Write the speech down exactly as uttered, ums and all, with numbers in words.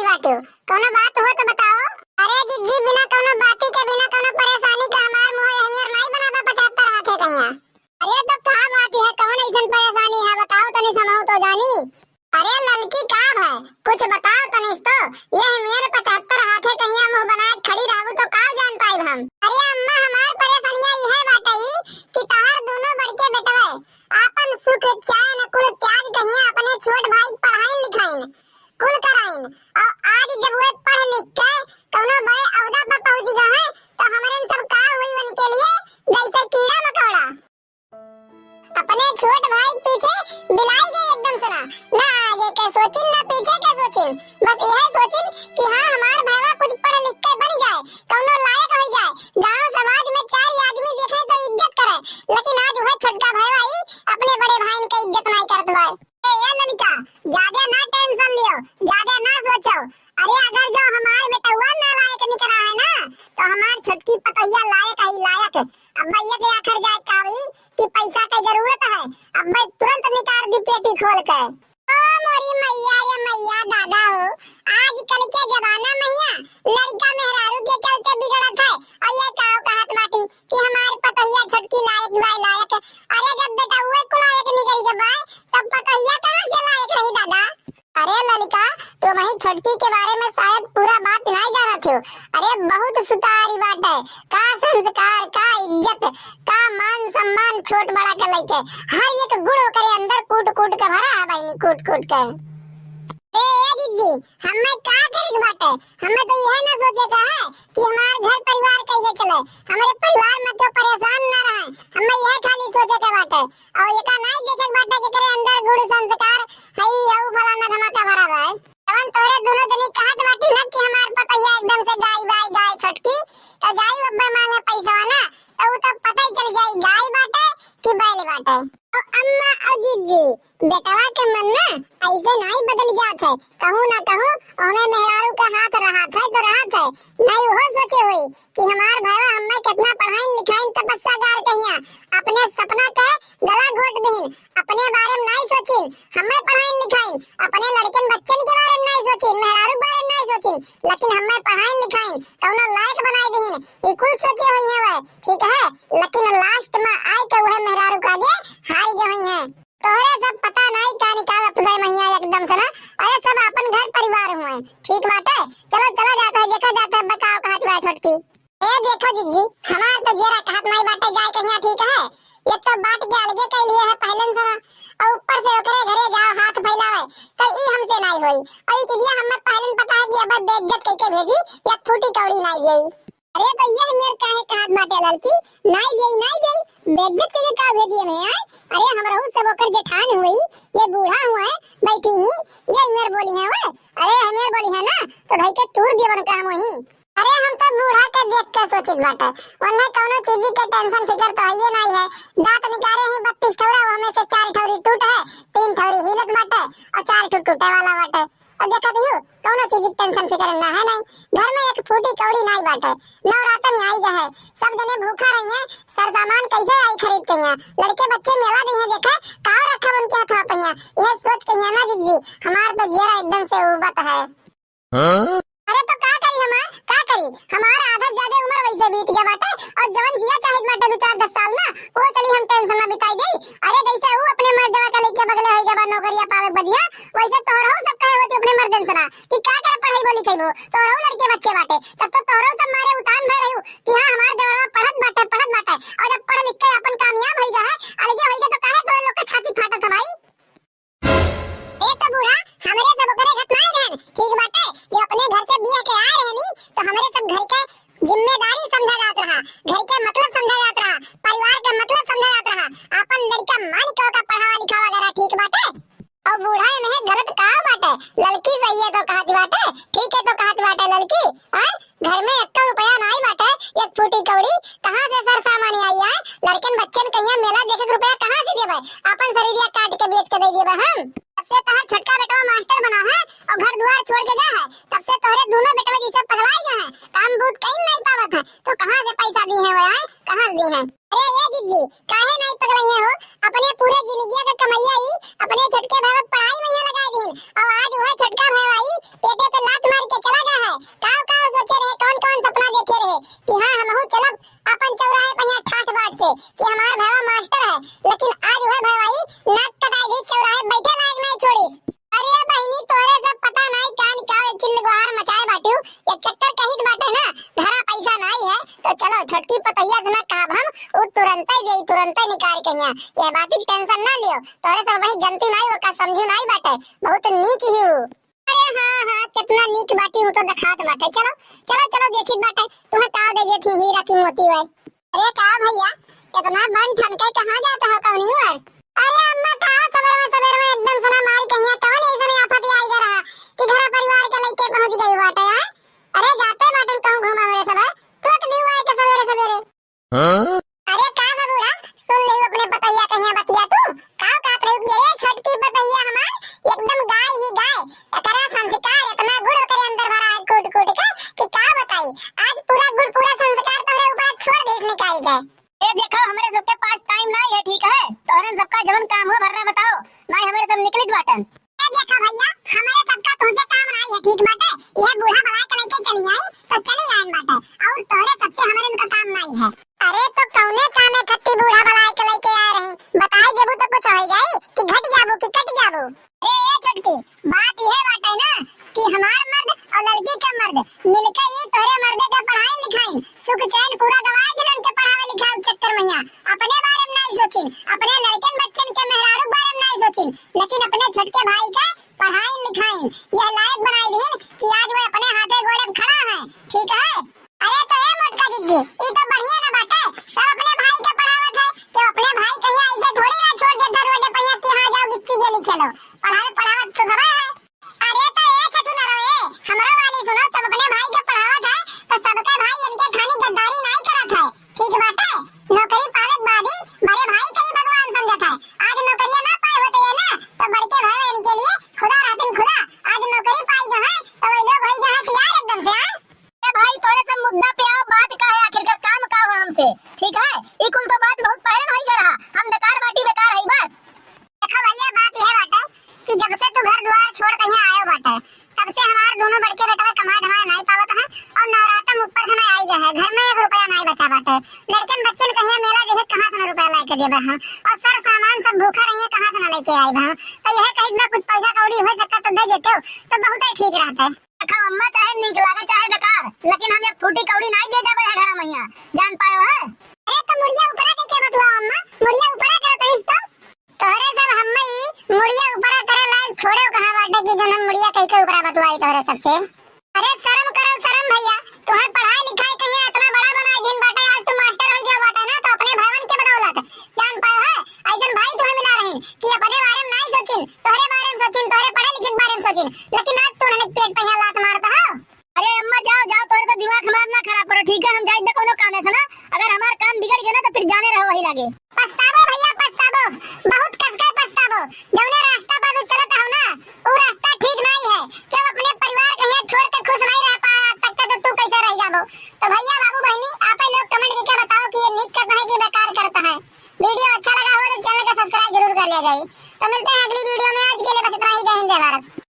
बाटू, कौनो बात हो तो बताओ। अरे जिज्जी, बिना कौनो बाती के, बिना कौनो परेशानी के हमार मुँह एहनियर नाई बनाबा पचहत्तर हाथे कहिया। अरे तो का बात है, कौन ऐसन परेशानी है, बताओ तनी, समहू तो जानी। अरे ललकी, का भय, कुछ बताओ तनी तो। ये मेर पचहत्तर हाथे कहिया मुँह बनाए खड़ी रहबू तो का जान पाइब हम। अरे अम्मा, हमार परेशानिया इहे बाटे कि तहार दोनों बड़के बेटवे आपन सुख चैन कुल त्याग कहिया अपने छोट भाई के पढ़ाइन लिखाइन कुल कराइन, और आज जब वे पढ़ लिख के कौनो बड़े अहदा पर पहुँच गए हैं तो हमरन सब का हुई उनके लिए, जैसे कीड़ा मकोड़ा। अपने छोट भाई के पीछे बिलाई गए एकदम से ना, ना आगे के सोचिन, ना पीछे के सोचिन। बस यह सोचिन कि हाँ, हमार भैया कुछ पढ़ लिख के बन जाए, कौनो लायक हो जाए, गांव समाज में चार आदमी देखे तो इज्जत करे। लेकिन आज वह छोटका भैया ही अपने बड़े भाई के इज्जत नहीं करत बा। ए, ए लड़का, ज्यादा ना tension लियो, ज्यादा ना सोचो। अरे अगर जो हमार बेटवा नालायक निकला है ना, तो हमार छोटकी पतोहिया लायक है, लायक। अब भैया के आखिर जाए का हुई कि पैसा के जरूरत है, अब भाई तुरंत निकाल दी पेटी खोल के। ओ मोरी मैया रे मैया, दादा हो, आजकल के जमाना मैया लड़का मेहरारू के चलते बिगड़त है। और ये का कहत बाटी कि हमार पतोहिया छोटकी लायक बाय लायक। अरे जब बेटवा कुल लायक निकल के बाय, तब पतोहिया कहाँ से लायक रही दादा? अरे ललिका, तू वही छोटकी के बारे में शायद पूरा बात नहीं जानत हो। अरे बहुत सुतारी बाटे, का संस्कार, का इज्जत, का मान सम्मान, छोट बड़ा के लेके हर एक गुण ओकरे अंदर कूट कूट के भरा है बहिनी, कूट कूट के। ए, ए जिज्जी, हमें का करे के बाटे? हमें तो यह ना सोचे का है कि हमार घर परिवार कैसे चले। हमारे परिवार में क्यों परेशान ना रहे, हमें यह खाली सोचे के बाटे। और ये का नहीं देखे के बाटे कि करे अंदर गुण संस्कार है, हऊ फलाना धमाका भरा बा। जवन तोहरे दोनों जनी कहत बाटी ना कि हमार पतोहिया एकदम से गाय बाय गाय छोटकी, तो जाई अब्बे मांगे पैसा ना, तो उ तो पता ही चल जाई गाय बाटे कि बैल बाटे। तो अम्मा और जिज्जी, बेटवा के मन ना ऐसे नहीं बदल जात है, कहूँ ना कहूँ ओने मेहरारू का हाथ रहत है तो रहत है। नहीं वो सोचे हुई कि हमार भाईवा हमें कितना पढ़ाइन लिखाइन तपस्या गार कहिया, अपने सपना के गला घोट दीन, अपने बारे में नहीं सोचिन, हमें पढ़ाइन लिखाइन, अपने लड़कन बच्चन के बारे में नहीं सोचिन, मेहरारू के बारे में नहीं सोचिन, लेकिन हमें पढ़ाइन लिखाइन, कौनो लायक बनाए दीन, ये कुल सोचे हुई है वह, ठीक है, लेकिन last में आए के वह मेहरारू के आगे हार गए हुई हैं। तोहरे सब पता नहीं का निकाल अपसे मैया एकदम से ना, अरे सब अपन घर परिवार हुए, ठीक बाटे, चलो चला जाता है, देखा जाता है, बताओ कहाँ की बात छोटकी। ए देखो जिज्जी, हमार तो जियरा कहत नाई बाटे जाए कहिया, ठीक है, एक तो बात के अलगे कह लिए है पहलन से ना, और ऊपर से ओकरे घरे जाओ हाथ फैलावे, तो ई हमसे नाई होई। और ई चीजिया हमें पहलन पता है कि अब बेइज्जत कह के भेजी, एक फूटी कौड़ी नाई देई। अरे तो ये मेर काहे कहत बाटे ललकी, नाई देई, नाई देई, बेइज्जत कह के का भेजी हमें, आय? अरे हमरहू सब ओकर जेठान हुई, ये बूढ़ा हुए, बैठी ही, ये मेर बोली है वे। अरे हमें बोली है ना, तो भाई के तूर दिए बन का हम वही। अरे हम तो बूढ़ा के देख के सोचित बाटे, उन्हें कौनो चीज के tension फिकर तो है ये नहीं है। दांत निकारे ही बत्तीस ठौरा, वो में से चार ठौरी टूट है, तीन ठौरी हिलत बाटे और चार ठो टूटे वाला बाटे। और देखत हियो, कौनो चीज के tension फिकर ना है नहीं। घर में एक फूटी कौड़ी नहीं बाटे। नवरातन आई गए है, सब जने भूखा रही हैं, सर सामान कैसे आई खरीद के यहाँ? लड़के बच्चे मेवा दी हैं, देखे काव रखब उनके हथवा पहिया। यह सोच के यहाँ ना जिज्जी, हमार तो जियरा एकदम से उबत है। हाँ? अरे तो का करी हमार, का करी? हमार आधा से ज्यादा उम्र वैसे बीत गया बाटे और जवन जिया चाहित बाटे दो चार दस साल ना, वो चली हम tension ना बिताई देई। अरे जैसे वो अपने मर्दवा के लेके बगले होई गया बा नौकरिया पावे बढ़िया, वैसे तोहरहू सब कहे होती अपने मर्दन से ना कि का करे पढ़ाई बोली कइबो, तोहरहू लड़के बच्चे बाटे, तब तो तोहरहू सब मारे उतान भय रही कि हाँ हमार देवरवा पढ़त बाटे, पढ़त बाटे, और जब पढ़ लिख के अपन कामयाब होई गया है, अलगे होई गया तो काहे तोरे लोग के छाती फाटत है भाई? ए तो बूढ़ा, हमरे सब ओकरे घटनाएं रहन, ठीक बाटे, जो अपने घर से बिया के आए रहनी, तो हमरे सब घर के जिम्मेदारी समझा जात रहा, घर के मतलब समझा जात रहा, परिवार के मतलब समझा जात रहा, अपन लड़का मानिक का पढ़ावा लिखावा करा, ठीक बाटे। और बूढ़ा में गलत का बाटे, लड़की सही है तो कहत बाटे, ठीक है तो कहत बाटे लड़की, हाँ? घर में एक्का रुपया नाई बाटे, एक फूटी कौड़ी, कहाँ से सर सामान आई है? लड़कन बच्चन कहिया मेला देखे के रुपया कहाँ से देबे? अपन शरीरिया काट के बेच के दे देबे हम। तब से तोहर छोटका बेटवा मास्टर बना है और घर दुआर छोड़ के गया है, तब से तोहरे दोनों बेटवा जैसे पगलाई गए हैं, काम बूत कहीं नहीं पावत है, तो कहाँ से पैसा दी है वो, हैं? कहाँ से दी है? अरे ये जिज्जी, काहे नहीं पगलइया हो? अपने पूरे जिंदगिया का कमैया ही अपने छोटके भाई पढ़ाई में ही लगा दीन, और आज वह छोटका भाई पेटे पे लात मार बैठे लायक नाहीं छोड़िस। अरे बहिनी, तोहरे सब पता नाहीं का निकाल चिल्लगोहार मचाए बाटिउ। एक चक्कर कहित बाटे ना, घरा पैसा नाहीं है, तो चलो छोटकी पतोहिया से ना कहब हम, उ तुरंते देई, तुरंते निकाल कहिया। ये बात की tension ना लियो, तोहरे सब वही जनती नाहीं, ओका समझू नाहीं बाटे, बहुत नीक ही उ। अरे हाँ, हाँ, कितना नीक बाटी हूँ तो देखात बाटे। चलो, चलो, चलो, देखित बाटे, तुम्हें का दे देती हीरा की मोती हुए। अरे का भैया, इतना बन ठन के कहाँ जात हो कौनी ओर? अरे अम्मा, का सबेरे में, सबेरे में एकदम से ना मारी कहिया, कौन ऐसे में आफत आई गया रहा कि घरा परिवार के लइके पहुँच गई बाटे, हाँ? अरे जाते बाटन कहूँ घूमा मेरे सब, तू तो भी हुआ है के सबेरे सबेरे। हाँ? अरे का बा बूढ़ा, सुन ले अपने पतोहिया कहिया बतिया तू? का कहत रही कि अरे छोटकी पतोहिया हमार एकदम गाय ही गाय, एकरा संस्कार इतना गुण ओकरे अंदर भरा है कूट कूट के कि का बताई। आज पूरा गुण पूरा संस्कार तोहरे ऊपर छोड़ दे निकाल के। ए देखो, हमरे सबके पास time नाहीं है, ठीक है? तोहरे सबका जवन काम हो भर्रा बताओ, नाहीं हमरे सब निकलित बाटन। ए देखो भैया, हमरे सबका तुमसे काम नाहीं है, ठीक बाटे? यह बूढ़ा बलाय के लइके चली आई, तो चली आइन बाटे, और तोहरे सबसे हमरे उनका काम नाहीं है। अरे तो कौने कामे खट्टी बूढ़ा बलाय के लइके आ रही, बताई देबू तो कुछ हो जाई कि घट जाबू कि कट जाबू? ए, ए छोटकी, बात यह बाटे ना कि हमार मर्द और लड़की के मर्द मिलके ही तोहरे मर्दे के पढ़ाई लिखाई, सुख चैन पूरा गवाए दिलन के पढ़ावे लिखावे चक्कर में यहाँ अपने बारे में नाहीं सोचिन, अपने लड़कन बच्चन के मेहरारू के बारे में नाहीं सोचिन, लेकिन अपने छोटके भाई के पढ़ाई लिखाई यह लायक बनाई दीन कि आज वो अपने हाथे गोड़े पे खड़ा है, ठीक है? अरे तो ए मोटका जिज्जी, ई तो बढ़िया ना बाटे, सब अपने भाई के पढ़ावत है, क्यों अपने भाई कहिया ऐसे थोड़ी ना छोड़ दे, धर रोडे पहिया कि हाँ जाओ गिच्ची गेली खेलो, पढ़ावे पढ़ावत तो सब है। अरे तो ए ससुर ना रहो, ए, हमरो वाली सुनो, सब अपने भाई के पढ़ावत है, तो सबके भाई इनके खानी गद्दारी नाहीं करत है, ठीक बाटे? नौकरी पावे के बाद ही बड़े भाई के ही भगवान समझत है। आज नौकरिया ना पाए होते ये ना, तो बड़के भाई इनके लिए खुदा रहतिन खुदा। आज नौकरी पाई गए हैं, तो वही लोग होई गए हैं सियार एकदम से, हाँ? ए भाई, तोरे सब मुद्दा पे आओ, बात का है आखिरकार, काम का हुआ हमसे, ठीक है? ई कुल तो बात बहुत पहले में होई गया रहा, हम बेकार बाटी बेकार है बस। देखो भैया, बात यह बाटे कि जब से तू घर द्वार छोड़ के यहाँ आयो बाटे, तब से हमार दोनों बड़के बेटवा कमाए धमाए नाहीं पावत है और नवरातम ऊपर से ना आई गए है, घर में एक रुपया नाहीं बचा बाटे। लड़कन बच्चन कहिया मेला देखे कहाँ से ना रुपया लाके देबे हम, और सर सामान सब भूखा रहिए कहाँ से ना लेके आए हम। तो यह कही मैं कुछ पैसा कौड़ी हो सकता तो दे देते हो तो बहुत ही ठीक रहता है। देखो अम्मा, चाहे नीक लागे चाहे बेकार, लेकिन हम एक फूटी कौड़ी नाहीं दे जाबे है घर में यहाँ, जान पायो है। अरे तो मुड़िया ऊपरा के क्या बतुआ अम्मा, मुड़िया ऊपरा करत रहीस तो। तोहरे सब हम्मे ई मुड़िया ऊपरा करे लायक छोड़े कहाँ बाटे कि जौन हम मुड़िया कह के ऊपरा बतुआई तोहरे सबसे। अरे शर्म करो शर्म भैया, तुम्हें पढ़ाई लिखाई कहिया इतना बड़ा बनाए दिन बाटे, आज तू मास्टर हो गया बाटे ना तो अपने भाईवन के बदौलत, जान पायो है। ऐसन भाई तुम्हें मिला रहीन कि अपने बारे में नाहीं सोचिन, तोहरे बारे में सोचिन, तोहरे पढ़े लिखे के बारे में सोचिन, लेकिन आज तू उन्हें पेट पे यहाँ लात मारता हो। अरे अम्मा, जाओ, जाओ, तोहरे तो दिमाग हमार ना खराब करो, ठीक है? हम जाइत बा कौनो कामे से ना, अगर हमार काम बिगड़ गया ना तो फिर जाने रहो वही लागे। पछताबो भैया, पछताबो, बहुत कस के पछताबो। जौने रास्ता पर तू चलत हो ना, उ रास्ता ठीक नाहीं है। क्यों अपने परिवार के यहाँ छोड़ के खुश नाहीं रह पाया, तब तक तो तू कैसे रह जाबो? तो भैया, बाबू, बहनी, आप लोग comment करके बताओ कि ये नीक करता है कि बेकार करता है। Video अच्छा लगा हो तो channel का subscribe जरूर कर लिया जाए। तो मिलते हैं अगली video में, आज के लिए बस इतना ही। जय हिंद, जय भारत।